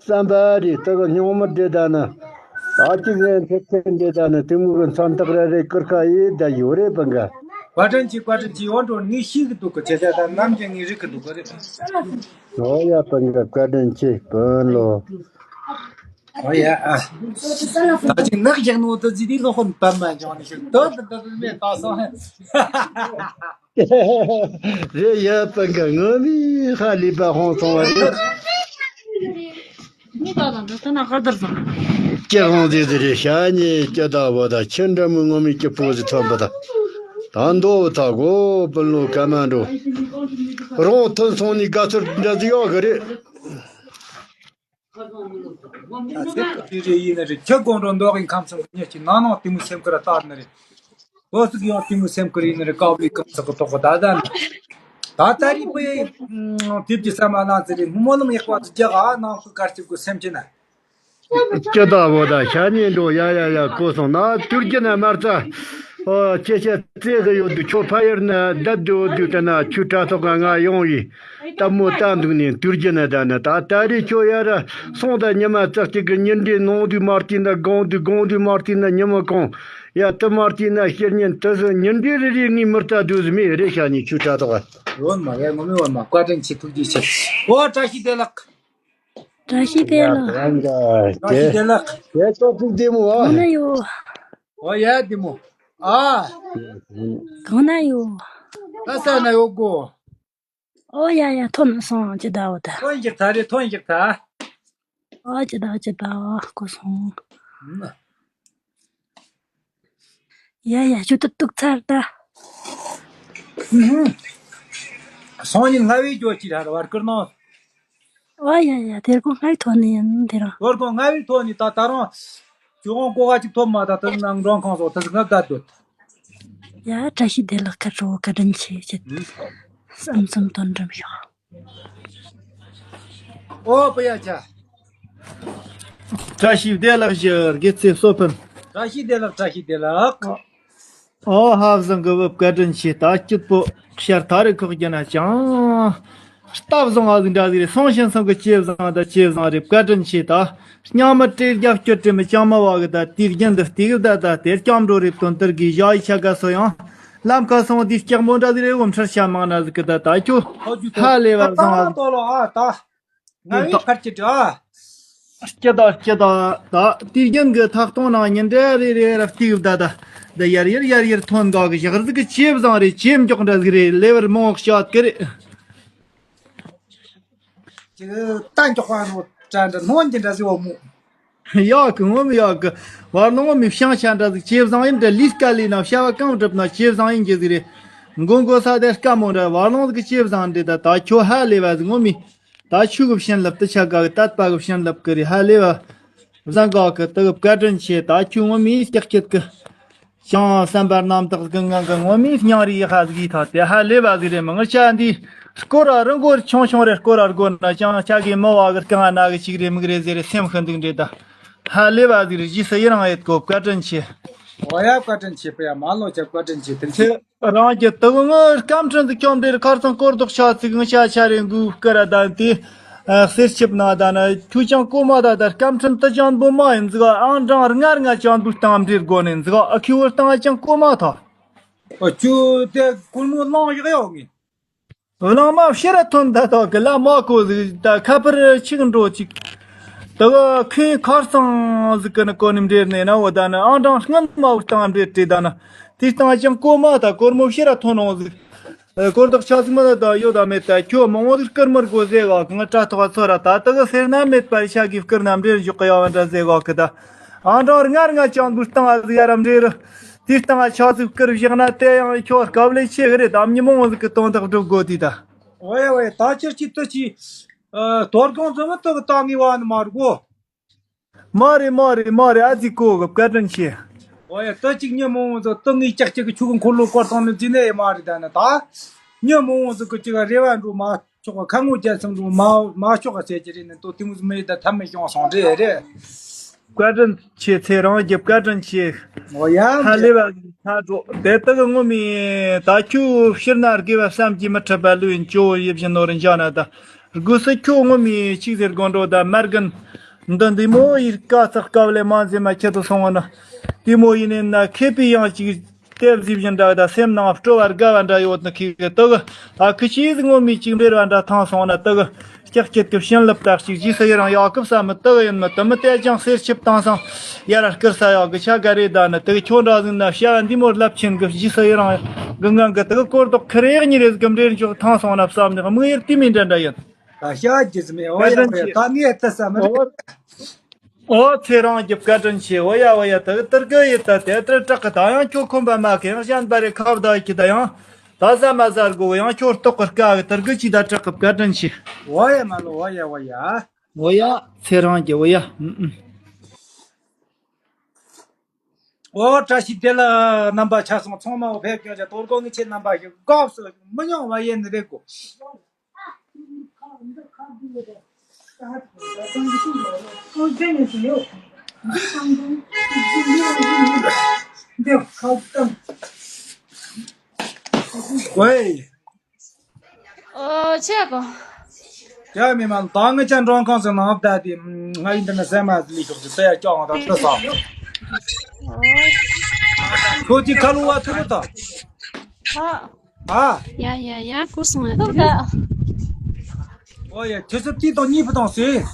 བསམ་པ་རེད། ད་གི་སྙིང་མི་བདེ་ད་ན། ད་ཅི་ཟེར་ཐེག་ཆེན་འདི་ད་ནི་དེ་མོ་གི་མཚམས་ཐག་ར་རེ་ཀིར་ཁ་ཡེ་ད་ཡོད་རེད་པ་འགའ། བཀའ་དྲིན་ཆེ་བཀའ་དྲིན་ཆེ། ཡོད་འགྲོ་ངས་ཤེས་གི་འདུག་གི་ཆེ་ཆ་ད་ནམ་རྒྱུན་ངས་རིག་གི་འདུག་གི་རེད། ཨོ་ཡ་པ་འགའ་བཀའ་དྲིན་ཆེ་བུན་ལོ། ཨོ་ཡ་ཨ། ད་ཅིག་ནག་རྒྱག་ནོ་ད་ཟི་དི་ལོ་ཧོན་པ་མ་འཇོག་ནི་ཞིག་དོ་ད་ད་ད་མེད་ད་སོང་། རེད་ཡ། སྤུན་ཀ་ངོ་མི་ཧ་ལས་པ་ཧོང་སོང་བ་རེད། ངས་ད་དང་འདི་ལྟ་ན་ཧ་དར་སོང་། སྐྱེ་ཧོང་དེ་དེ་རེད། ཤ་ཉེ་སྐྱེ་ད་བོ་ད་ཁྱི་འདྲ་མོ་ངོ་མི་སྐྱེ་པོ་ཟི་ཐོན་པ་ད། ད་མདོ་བོ་ད་གོ་སྤུན་ལོ་ཀ་མ་འགྲོ། རོང་ཐོན་སོང་ནི་དགའ་ཚོར་འདྲ་ཟི་ཡོད་གི་རེད། ད་སེམས་ཁུར་རེ་ཡིན་ནི་རེད། ཁྱི་དགོང་དྲོ་མདོ་དབུས་ཁམས་ཚང་གི་མྱི་གཅིག་ནང་ནང་གཏི་མུག་སེམས་ཁུར་ལྟར་ནི་རེད། ལོ་ཟིག་ཡང་གཏི་མུག་སེམས་ཁུར་ཡིན་ནི་རེད། དཀའ་ལས་ཁམས་ཚང་གི་ཐོག་གི་ད་ལྟ་ནི། ད་ད་རེས་པའི་དེབ་ཀྱི་ས་མ་ན་ཟེར་རེད། སྔོན་མོ་ནམ་ཡག་པ་དུ་རྒྱག་ཨ་ནང་ཁུལ་དཀར་སྐྱིད་གི་སེམས་ཅན་ན། སྐྱིད་ད་བོ་ད་ཤ་ཉེ་འགྲོ་ཡ་ཡ་ཡ་གོ་སོང་ན་དུར་རྒྱུ་ན་མར་ཚ། ཨོ་ཁྱེད་ཆ་རྩེ་གི་ཡོད་དུ་ཁྱོད་ཕ་ཡུལ་ན་བསྡད་དུ་འོ་དུ་ད་ན་ཁྱོད་དྲ་ཐོག་ག་ང་ཡོང་ཡི། ལྟད་མོ་ལྟ་འདུག་ནས་དུས་རྒྱུན་ན་ད་ནི་ད་ད་རེས་ཁྱོད་ཡར་སོང་ད་ཉི་མ་རྩེག་གཅིག་གི་ཉིན་འདྲའི་ནང་དུས་མ་བལྟས་ན་དགོང་དུས། དགོང་དུས་མ་བལྟས་ན་ཉི་མ་གང་། ཡ་དུ་མ་བལྟས་ན་ཕྱི་ཉིན། དུ་སུ་ཉིན་འདྲའི་རེ་རེ་ངའི་མི་རྩ་དུས་སུ་མེད་རེ་ཤ་ཉེ་ཁྱོད་དྲ་ཐོག་ག་འོན་མ་ཡ་ངོ་མི་འོན་མ་བཀའ་དྲིན་ཆེ། ཐུགས་རྗེ་ཆེ། ཨོ་བཀྲ་ཤིས་བདེ་ལེགས། བཀྲ་ཤིས་བདེ་ལེགས། བཀྲ་ཤིས་བདེ་ལེགས། དེ་ཏོག་ཏོག་བདེ་མོ་ཨ། གང་ན་ཡོད། ཨོ་ཡ་བདེ་མོ། ཨ། གང་ན་ཡོད། ཨ་ས་ན་ཡོད་གོ། ཨོ་ཡ་ཡ་ཐོན་སོང་ཅི་ད་འོ་ད། ཐོན་གྱི་ཐ་རེད། ཐོན་གྱི་ཐ། ཨོ་ཅི་ད་ཅི་ད་གོ་སོང་། ཨུམ། ཡ་ཡ་ཁྱོད་ཏུ་ཏུག་ཚར་ད། ཨུམ། སང་ཉིན་སྔ་བའི་ཇོ་ཅི་ར་བར་ཀིར་ནང་། ཨོ་ཡ་ཡ་དེར་གོ་སྔ་བའི་ཐོན་ནི་ཡིན་དེ་རང་། བར་ཀོ་སྔ་བའི་ཐོན་ནི་ད་ད་རང་། ཁྱོད་ཧོང་གོ་ག་ཅིག་ཐོབ་མ་ད་དུ་ནང་འགྲོ་ཁང་སོགས་ད་ཟིག་ན་ད་སྡོད། ཡ་བཀྲ་ཤིས་བདེ་ལེགས། ཁ་དྲོ་བཀའ་དྲིན་ཆེ་ཆེ། བསམ་བསམ་དོན་འགྲུབ་ཤོག་ཨོ་པ་ཡ་ཆ། བཀྲ་ཤིས་བདེ་ལེགས་ཞུ་དགེ་ཚེ་བསོད་ཕུན། བཀྲ་ཤིས་བདེ་ལེགས། བཀྲ་ཤིས་བདེ་ལེགས། ཨོ་ཧ་བཟང་གི་བུ་བཀའ་དྲིན་ཆེ། ད་སྐྱིད་པོ་ཤར་ཐ་རེ་ཁོག་རྒྱ་ན་ཅང་། རྟ་བཟང་བ་ཟིག་འདྲ་ཟིག་རེད། སོང་ཞིན་སོང་གི་ཇེ་བཟང་ད་ཇེ་བཟང་རེད། བཀའ་དྲིན་ཆེ། ད་སྙིང་མི་སྤྲེལ་རྒྱབ་སྐྱོར་དྲི་མི་ཅང་མ་བ་གི་ད་དུས་རྒྱུན་དུ་སྟེགས་ད་ད་དེར་སྐྱམ་འགྲོ་རེད་དོན་དེར་གི་བཞག་ཡི་ཆ་ག་སོ་ཡང་ལམ་ཁ་སོང་དུས་སྐྱག་མོ་འདྲ་ཟིག་རེད། འོ་འཕྲུལ་ཤ་མང་ན་ཟིག་གི་ད་ད་ཁྱོད་ཧ་ལས་བ་བཟང་བ་ཟིག་ཏོ་ལོ་ཨ་ད། ང་བའི་ཁར་གྱི་འདྲ། སྐྱིད་ད་སྐྱིད་ད། ད་དུས་རྒྱུན་གི་ཐག་སྟོང་ནང་ཉིན་འདྲ་རེ་རེ་ར་སྟེགས་ད་ད། ད་ཡར་ཡར་ཡར་ཡར་ཐོན་ག་གི་ཞག་ཟིག་གི་ཇེ་བཟང་རེད། ཇེ་མགྱོགས་འདྲ་ཟིག་རེད། ལེ་བར་མང་བཤད་གི་རེད། ཅིག་ད་མགྱོགས་པ་རུ་དྲན་འདྲ་སྣང་གི་འདྲ་ཟིག་འོ་མོ། ཡག་གི་ངོ་མི་ཡག་གི། བར་ལོང་ངོ་མི་ཤང་ཆ་འདྲ་ཟིག་ཇེ་བཟང་ཡིན་འདྲ། ལུས་དཀའ་ལས་ན་བྱ་བ་གང་བསྒྲུབ་ན་ཇེ་བཟང་ཡིན་གྱི་ཟིག་རེད། མགོ་མགོ་ས་དེ་དཀའ་མོ་འདྲ། བར་ལོང་ཟིག་གི་ཇེ་བཟང་འདྲ། ད་ད་ཁྱོད་ཧ་ལས་བ་ཟིག་ངོ་མི། ད་ཆུ་གི་བྱིན་རླབས་དུ་ཆ་ག་གི་དད་པ་གི་བྱིན་རླབས་ཀི་རེད། ཧ་ལས་བ། བཟང་ག་གི་དུ་གི་བཀའ་དྲིན་ཆེ། ད་ཁྱོད་ངོ་མི་སྐྱག་སྐྱིད་གི། ཅང་བསམ་པར་རྣམ་དག་གི་ངང་གི་ངོ་མི་སྙིང་རུས་ཧ་ཟིག་ཡིད་ཐག་དེ་ཧ་ལས་བ་ཟིག་རེད། མི་ངར་ཆ་འདི་སྐོར་ར་རི་མགོ་ཆུང་ཆུང་རེ་སྐོར་ར་སྒོ་ན་ཅང་ཆ་གི་མི་བ་གི་རྐང་ན་གི་ཅིག་རེ་མིག་རེ་ཟེར་རེ་སེམས་ཤི་འདུག་འདྲེ་ད་ཧ་ལས་བ་ཟིག་རེད། རྗེས་སུ་ཡི་རང་ཡེད་གོ། བཀའ་དྲིན་ཆེ། ཨོ་ཡ་བཀའ་དྲིན་ཆེ། པ་ཡ་མ་ལོ་ཅག་བཀའ་དྲིན་ཆེ། དེ་ཚེ། རང་གི་དུ་ངི་སྐམ་ཕྲན་དུ་ཁྱོམ་འདྲེར་ཁར་སང་སྐོར་ལྡོག་ཆ་ཚིག་ངི་ཤ་ཆ་རེ་འགུ་སྐར་ར་ལྡན་ཏེ། གསེར་ཆིབས་ན་ད་ན་ཁྱོད་ཅང་གོ་མ་ད་ད་སྐམ་ཕྲན་དུ་ཅང་འབུ་མ་ཡིན་ཟིག་ཨང་གྲངས་ལྔ་ལྔ་ཅང་འབུ་སྟངས་འདྲེར་དགོ་ནས་ཟིག་ཨ་ཁི་བོ་སྟངས་ཅང་གོ་མ་ཐ། ཨ་ཁྱོད་དེ་ཀུར་མོ་ལང་ཡག་ཡོག་ངི། བླངས་མ་ཕྱིར་ཐོན་ད་ཐོག་གི་ལ་མ་གོ་ཟིག་ད་ཁ་པར་ཆིག་འགྲོ་ཅིག་ད་ག་ཁོས་ཁར་སང་ཟིག་གི་ནི་གོ་ནི་འདྲེར་ནས་ན་འོ་ད་ནི་ཨང་གྲངས་སྔོན་མ་བུ་སྟངས་འདྲེ་བྲིས་ད་ན། དེ་སྟངས་ཀྱང་གོ་མ་ད་གོར་མོ་ཕྱིར་ཐོན་འོང་ཟིག་ཨ་གོར་དག་ཆ་ཟིག་མ་ད་ད་ཡོད་ད་མེད་ད་ཁྱོད་མང་བོ་ཟིག་སྐར་མར་གོ་ཟེ་ག་གང་ལ་དྲ་ཐོག་ཚོ་ར་ད་ད་ག་ཟེར་ན་མེད་པར་ཤ་གི་སྐར་ན་འདྲེར་འཇོག་གི་ཡ་བ་འདྲ་ཟེ་ག་གི་ད་ཨང་གྲངས་ལྔ་ལྔ་ཅང་བུ་སྟངས་ཨ་ཟིག་ཡ་ར་འདྲེར། དེ་སྟངས་ཆ་ཟིག་སྐར་བཞག་ན་དེ་ཡང་ཁྱོད་སྐབས་ལས་ཆེ་གི་རེད། ད་མི་མང་བོ་ཟིག་གི་དོན་དག་སྒྲུབ་དགོས་དུས་ད། ཝེ་ཝེ་ད་ཁྱེད་ཀྱིས་དུ་ཅི། ཨ་དོར་གང་ཚོད་མི་དུ་གི་ད་ངའི་བ་ནི་མ་རྒོ། མ་རེད་མ་རེད་མ་རེད། ཨ་ཙི་གོ་གི་བཀའ་དྲིན་ཆེ། ཝེ་དུ་ཅིག་མྱི་མང་བོ་ཚོ་དུ་ངའི་ལྕགས་ཀྱི་གི་ཆུ་གི་འཁོར་ལོ་བསྐོར་བཏང་ནི་འཛིན་ནས་མ་རེད། ད་ནི་ད། མྱི་མང་བོ་ཚོ་གི་ཅིག་རེ་བ་འགྲོ་མ་ཆོག་ག་ཁ་ངོ་རྒྱལ་སང་འགྲོ་མ་མ་ཆོག་ག་ཟེར་གྱི་རེད། ནི་དོ་དེ་མོ་ཟིག་མི་ཡི་ད་ཐབས་མི་བྱུང་སོང་རེད་རེད། བཀའ་དྲིན་ཆེ། ཚེ་རང་གི་བཀའ་དྲིན་ཆེ། ཨོ་ཡ། ཧ་ལས་པ་ཚ་འགྲོ་དེ་དག་ངོ་མི་ད་ཁྱོད་ཕྱིར་ན་དགེ་བ་བསམ་གྱིས་མི་ཁྲབ་པ་ལུས་ཡིན་ཅོ་ཡིབ་བཞིན་ནོར་འཇག་ན་ད་དགོས་སུ་ཁྱོད་ངོ་མི་ཆིག་ཟེར་དགོན་འགྲོ་ད་མར་གིན་འདི་འདི་མོ་ཡིར་དཀའ་ཚགས་དཀའ་བ་ལས་མ་འཛེམ་མ་ཁྱེད་དུ་སོང་བ་ན་དེ་མོ་ཡིན་ནས་ན་མཁས་པའི་ཡང་ཅིག་དེབ་གཟིགས་བཞིན་འདྲ་ད་སེམས་ནང་སྤྲོ་བ་དགའ་བ་འདྲ་ཡོད་ནི་ཁི་གི་དུ་གི་ཨ་ཁི་ཆི་ཟིག་ངོ་མི་གཅིག་འབྲེལ་བ་འདྲ་ཐང་སོང་ན་དུ་གི་ ལྕགས་སྐྱེད་ཀྱི་བྱིན་རླབས་དག་ཅིག་རྗེས་སུ་ཡི་རང་ཡོད་གི་བསམ་མི་དུ་ཡིན་མི་དུ་མི་དེ་ཅང་གསེར་ཆིབས་བཏང་སང་ཡར་སྐུར་ས་ཡོད་གི་ཆ་ག་རེ་ད་ནི་དུ་ཁྱོད་འདྲ་ཟིག་ན་བྱ་བ་འདི་མོར་རླབས་ཆེན་གི་རྗེས་སུ་ཡི་རང་གི་ངང་གི་དུ་གོར་དོག་ཁི་རེ་གཉིས་རེ་ཟིག་གི་འདྲེར་འཇོག་ཐང་སོང་ན་བསམ་ནི་དམིགས་ཡུལ་དེ་མིན་འདྲ་འདྲ་ཡིན། ད་བྱ་རྒྱུ་ཟིག་མེད། འོ་ཡ་བཀའ་དྲིན་ཆེ། ད་ངས་ལྟ་ས་མི་རེད། ཨོ། ཨོ་ཚེ་རིང་གི་བཀའ་དྲིན་ཆེ། ཨོ་ཡ་ཨོ་ཡ་དུ་དུར་གི་ཡི་ད་དེ་དུར་དྲག་གི་ད་ཡང་ཁྱོད་ཁོམ་པ་མ་གི་ཡང་གཞན་པ་རེ་ཁ་བརྡ་གི་ད་ཡང་ད་ས་མ་ཟར་གོ་ཡང་ཁྱོད་ལྟོགས་གི་དཀའ་གི་དུར་གི་ཅི་ད་དྲག་གི་བཀའ་དྲིན་ཆེ། ཨོ་ཡ་མ་ལོ་ཨོ་ཡ་ཨོ་ཡ། ཨོ་ཡ་ཚེ་རིང་གི་ཨོ་ཡ། ཨུ་ཨུ། ཨོ་བཀྲ་ཤིས་བདེ་ལེགས། རྣམ་པ་ཆ་ཚང་ཚང་མ་འོ་ཕེབས་ཀྱང་བྱ་དོ་དགོང་ངི་ཆེ་རྣམ་པ་ཞིག་སྐབས་སུ་མི་ཉུང་བ་ཡིན་ནི་རེད་གོ། ཝེ། ཨོ་ཆེ་གོ། ཡ་མི་མང་ད་ང་ཅན་འགྲོ་ཁང་ཟེར་ནང་བསྡད་དེ་ང་ཡིན་འདི་ན་ཟས་མ་ལི་ཤོག་ཅི་ཟས་ཡ་ཀྱང་ང་ད་ཚོད་ས། ཁྱོད་ཀྱི་ཁ་ལོ་བ་ཐུག་གི་ད། ཧ། ཨ། ཡ་ཡ་ཡ་ཀུ་སུང་ཐུག་ད། ཨོ་ཡ་ཁྱོད་ཚོ་དེ་དང་གཉིས་པོ་དང་ཟེར།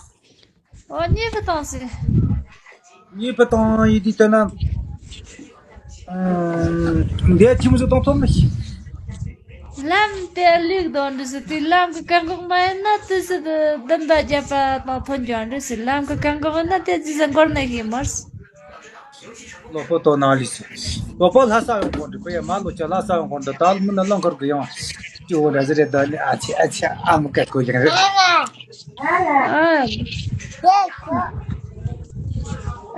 ཨོ་གཉིས་པོ་དང་ཟེར། གཉིས་པོ་དང་ཡིན་དུས་ལྟ་ན། འདས་ཁྱིམ་བཟོ་དང་ཐོབ་མི་ཤེས། ལམ་དེ་ལུག་དང་འདྲ་ཟེར་དུས་ལམ་གི་བཀག་འགོག་མ་ཡིན་ན་དུས་སུ་བདུན་པ་བརྒྱད་པ་དང་ཐོན་རྒྱུ་འདྲ་ཟེར་ལམ་གི་བཀག་འགོག་ཡིན་ན་དེ་ཅི་ཟེར་འགོར་ན་གི་མར། ལོ་པོ་དོ་ནང་ལི་སི། ལོ་པོ་ལྷ་ས་ཡོང་གོ་འདྲི་པ་ཡ་མ་ལོ་ཅ་ལྷ་ས་ཡོང་གོ་འདྲི་ད་མི་ན་ལོང་ཁར་གི་ཡོང་། ཅི་འོ་ར་ཟི་རེད་ད་ནི་ཨ་ཆེ་ཨ་ཆེ་ཨ་མི་ཀ་ཀོ་ཡང་རེད།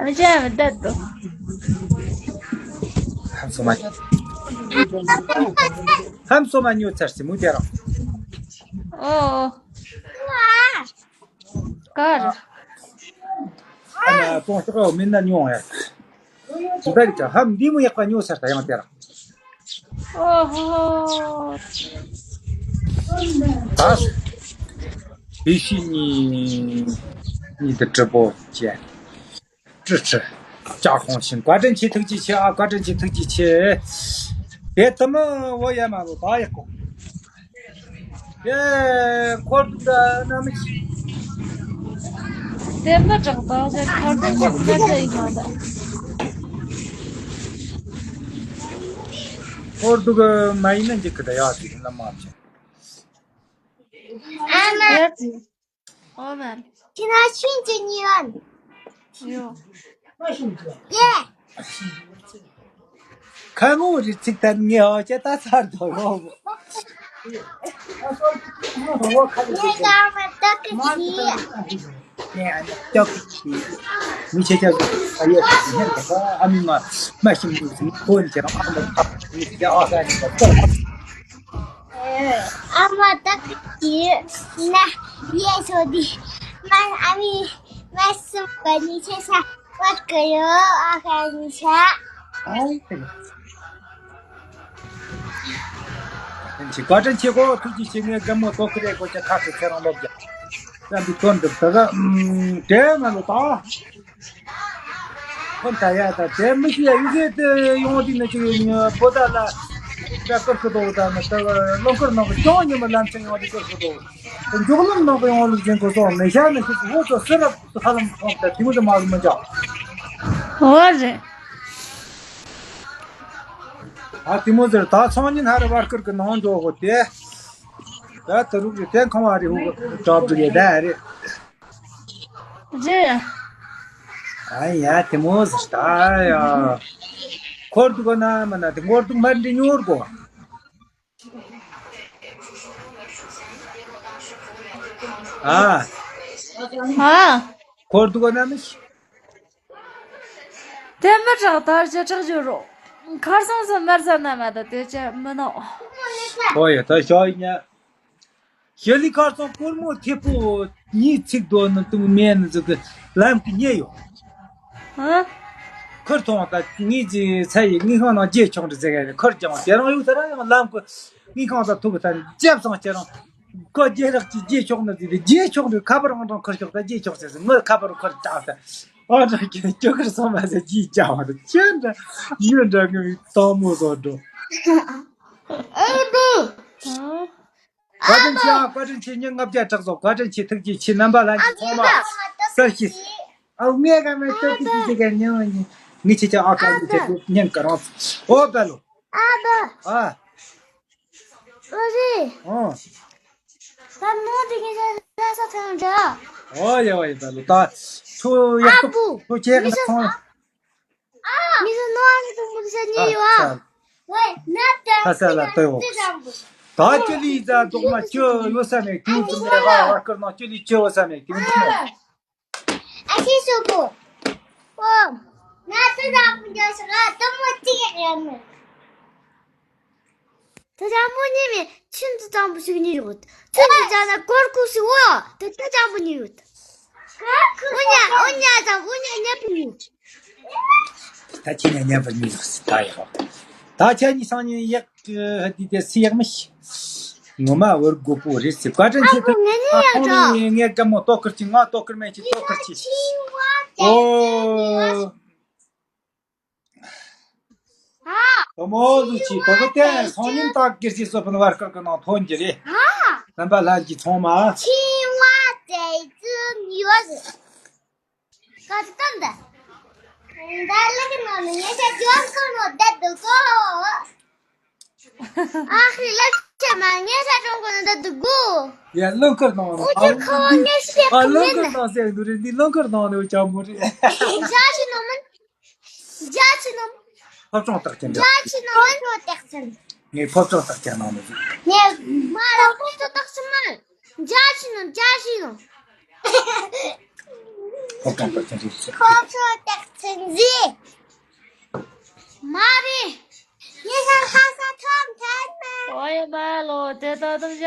ཨ། ཨ་ཅག་མི་བསྡད་དོ། ཧམ་སོ་མ། ཧམ་སོ་མ་ཉོ་ཚར་སི་མུ་དེ་རང་། ཨོ། ཀར། ཨ་ན་ཙོང་ཤོག་ཨོ་མིན་ན་ཉོ་ཡ། ཟི་ད་རི་ཀ་ཧམ་འདི་མུ་ཡག་པ་ཉོ་ཚར་ད་ཡང་དེ་རང་། ཨོ་ཧོ། ད། བི་ཤི་ནི་ནི་དེ་གྲི་པོ་ཅན། ཀྲི་ཀྲི། ལྕགས་ཁོང་ཤིང་བཀའ་དྲིན་ཆེ་ཐུགས་རྗེ་ཆེ་ཨ་བཀའ་དྲིན་ཆེ་ཐུགས་རྗེ་ཆེ། དེ་ཐུ་མི་འོ་ཡ་མ་ལོ་ད་ཡག་གོ། དེ་འཁོར་དུ་ད་ན་མི་ཤི། དེ་མི་དྲག་ད་ཟེར་འཁོར་དུ་ཅིག་ལྟ་ད་ཡིན་ན་ད། འཁོར་དུ་གི་མ་ཡིན་ན་འཇིག་གི་ད་ཡག་ཅིག་ལ་མ་བྱེད། ཨ་མ། ཨོ་མ། ཁྱེད་རང་ཤིན་ཅི་ཉི་ཡོད། ཡོ། ཡེ། ཁ་ངོ་རི་ཚིག་ད་ངེ་ཨོ་ཅེ་ད་ཚར་དོ་ཡོ། ངེ་ཀ་མ་ཏོག་གི་ཅི། ངེ་ཨ་ནི་ཏོག་གི་ཅི། མི་ཆེ་ཆ་ཨ་ཡོ་ཉེར་ད་ཨ་མི་མ་མ་ཤིང་མི་ཁོ་ནི་ཁྱེད་རང་ཨ་མ་ཨ་ཨ་ས་ནི་ད། ཨ་མ་ད་གི་ན་ཡེ་སོ་དི་མ་ཨ་མི་མ་སུ་པ་ནི་ཆེ་ས་བ་ཀ་ཡོ་ཨ་ཁ་ནི་ཆ། ཨའི་ཏེ། ཅི་བཀའ་དྲིན་ཆེ་གོ་ཐུགས་རྗེ་ཆེ། ངའི་རྒན་མོ་ཏོ་ཁི་རེ་གོ་ཅ་ཁ་ཁི་ཚེ་རང་ལོབ་ཀྱ་ཙམ་པའི་དོན་འགྲུབ་ད་ག་དེ་མ་ལོ་ད། ཁོ་ད་ཡ་ད་དེ་མི་ཤི་ཡ་ཡུ་གེ་དེ་ཡོང་དེ་ནི་ཅིག་ཡིན་པོ་ད་ལ་ད་ཀར་ཁུ་དོ་ད་ནི་ད་ལོ་ཀར་ནང་གི་ཅོང་ཉི་མ་ལམ་ཆེན་ཡོང་དེ་ཀར་ཁུ་དོ་ད་མགྱོགས་ལམ་ནང་གི་ཡོང་ལུགས་ཅན་གོ་སོང་མི་ཤ་ནི་ཤི་ཧོ་ཚོ་སི་རབ་ཧ་ལམ་ཁོང་ད་དེ་མོ་དེ་མ་གི་མི་འཇོག་ཨོ་རེད། ཨ་དེ་མོ་ཟེར་ད་ཚང་ཉིན་ཧ་ར་བར་ཀར་གི་ནང་འཇོག་གོ་དེ། ད་ད་རུག་རེ་དེ་ཁང་བ་རེ་ཧུ་གྲབ་རེ་ད་རེད། རེད། ཨ་ཡ་དེ་མོ་ཟེར་ད་ཡ། འཁོར་འདུག་ག་ན་མ་ན་དེ་འཁོར་འདུག་མར་འདྲི་ཉོར་གོ། ཨ། ཨ། འཁོར་འདུག་ག་ན་མི་ཤི། དེ་མི་དྲག་ད་ཅི་དྲག་རྒྱུ་རོ། ཁར་སང་སུ་མར་ཟ་ན་མ་ད་དེ་ཅི་མི་ནོ། ཨོ་ཡ་ད་ཤོ་ཡི་ཉ། ཞི་ལི་ཁ་སང་སྒོར་མོ་ཐེ་པོ་གཉིས་ཚིག་རྡོ་ནི་དུང་མེད་ནི་ཟིག་གི་ལམ་གི་ཉེ་ཡོད། ཧ། ཁུར་ཐོང་ད་ངེད་ཀྱི་ཚ་ཡི་དངུལ་ཁང་ནང་རྗེས་ཆོག་འདྲི་ཟེར་ག་ནི་ཁུར་ཀྱང་དེ་རང་ཡོད་ད་ར་ཡང་ལམ་གི་དངུལ་ཁང་ད་ཐུག་གི་ད་ནི་ལྕེབ་སང་ཁྱེད་རང་ཁོ་རྗེས་རག་གི་རྗེས་ཆོག་ནི་ཟིག་རྗེས་ཆོག་འདྲི་ཁ་པར་ཨང་གྲངས་ཁུར་ཤོག་ད་རྗེས་ཆོག་ཟེར་ཟིག་ངོ་ཁ་པར་ཁུར་བཏང་ད་ཨང་གྲངས་ཀྱི་ཅོ་ཁུར་སོང་མ་ཟེར་རྗེས་བཅར་བ་ད་ཁྱེད་འདྲ་ངོས་འདྲ་ངོས་དང་མོ་བཟོ་འགྲོ། ཨ་ཨ། བཀའ་དྲིན་ཆེ་ཨ། བཀའ་དྲིན་ཆེ། ཉིན་ལྔ་བརྒྱ་དྲག་སོང་། བཀའ་དྲིན་ཆེ། ཐུགས་རྗེ་ཆེ། རྣམ་པ་ལྷན་རྒྱས་ཚང་མ་གསལ་ཞིག་ཨ་ངས་ག་མེད་སྟབས་ཀྱིས་ཅི་ཅི་ག་ཉན་ཉན་ངས་ཁྱེད་ཅག་ཨ་ཁ་ལུ་ཁྱེད་ཉན་ག་རང་ཨོ་བལ་ལོ། ཨ་བལ། ཨ། ཨོ་རེད། ཨོ། ད་ནོར་དེ་ངས་ལ་ས་ཐོན་འདྲ། ཨོ་ཡ་ཨོ་ཡ་བལ་ལོ། ད་ཁྱོད་ཡག་པོ་ཁྱོད་ཁྱེད་ཀྱི་ཚོང་། མི་ཚོ་ནོར་ནི་དུ་མུ་ས་ཉེ་ཡོད་ཨ། ཁ་ས་ལ་ལྟོས་འོ། ད་ཅི་ལི་ཛ་རྡོག་མ་ཅི་ཡོད་ས་མེད་ཁྱོད་ཚོ་མེད་ཧ་ཧ་ཀར་ནང་ཅི་ལི་ཅི་ཡོད་ས་མེད་ཁྱོད་ཚོ། ཨ་ཤེས་སོ་པོ། ཨོ། ང་ཚོ་ད་པུ་འཇོག་ཤག་ཨ་དུ་མོ་ཅི་ཡང་མེད། ད་ཅང་པོ་ཉེ་མེད་ཁྱིམ་དུ་ཅང་པོ་ཞིག་ཉེ་ཡོད། ཁྱིམ་དུ་ཅང་ན་གོར་ཁུ་ཞིག་འོ། ད་ད་ཅང་པོ་ཉེ་ཡོད། འོ་ཉ་འོ་ཉ་ཅང་འོ་ཉ་ཉ་པུ་ཉེ། ད་ཁྱེད་ཉ་ཉ་པུ་ཉེ་ཡོད་ད་ཡོད། ད་ཁྱེད་ཉི་སང་ཉིན་ཡག་ཧ་དི་དེ་སི་ཡག་མི་ཤི། ངོ་མ་བོར་དགོས་པོ་རེད་ཟེར། བཀའ་དྲིན་ཆེ། ཨ་ཁོ་ངེད་གཉིས་ཡང་ཨ་ཁོ་འདྲ། ངས་ངས་དགའ་མོ་ལྟོ་ཁུར་གྱི་ང་ལྟོ་ཁུར་མེད་ཀྱི་ལྟོ་ཁུར་གྱི། ཨོ། ཨ། བུ་མོ་ཟུ་ཆི་ལྟོ་གི་ཏན་སང་ཉིན་ཏག་གིར་ཅི་སོ་ཕན་བར་སྐར་གི་ནང་ཐོན་གྱི་རེད། ཨ། རྣམ་པ་ལྷན་གྱི་ཚང་མ། ཆི་ཝ་ཏེ་ཙི་ཡོད། ཀ་ཏི་ཏན་ད། ད་ལ་གི་ནང་ནས་ངས་ཤ་ཇོན་ཁོ་ནོ་བསྡད་འདུག་གོ། ཨ་ཧྲི་ལབ་ཆ་མ་ངས་ས་ཀྲོང་གོ་ནས་འདི་འདུག་གོ། ཡ་རླངས་འཁོར་ནང་ནས། ཨོ་ཅི་ཁ་བ་ངས་ཤི་ཡ་ཨ་རླངས་འཁོར་ནང་ཟེར་འདུག་རེད། འདི་རླངས་འཁོར་ནང་ནས་ཅང་མོ་རེད། འཇའ་ཆི་ནོ་མིན། འཇའ་ཆི་ནོ། ཕོ་བྲང་རྟགས་ཅན་འདྲ། འཇའ་ཆི་ནོ་མིན། ཕོ་བྲང་རྟགས་ཅན། ངས་ཕོ་བྲང་རྟགས་ཅན་ནང་ནས། ངས་མ་ར་ཕོ་བྲང་རྟགས་ཅན་མིན། འཇའ་ཆི་ནོ་འཇའ་ཆི་ནོ། ཕོ་བྲང་རྟགས་ཅན་རེད། ཕོ་བྲང་རྟགས་ཅན་རེད། མ་རེད། ཡེ་ས་ཧ་ས་ཐོམ་ཐན་མ། ཨོ་ཡེ་བལ་ལོ་དེ་ད་དུང་བཞག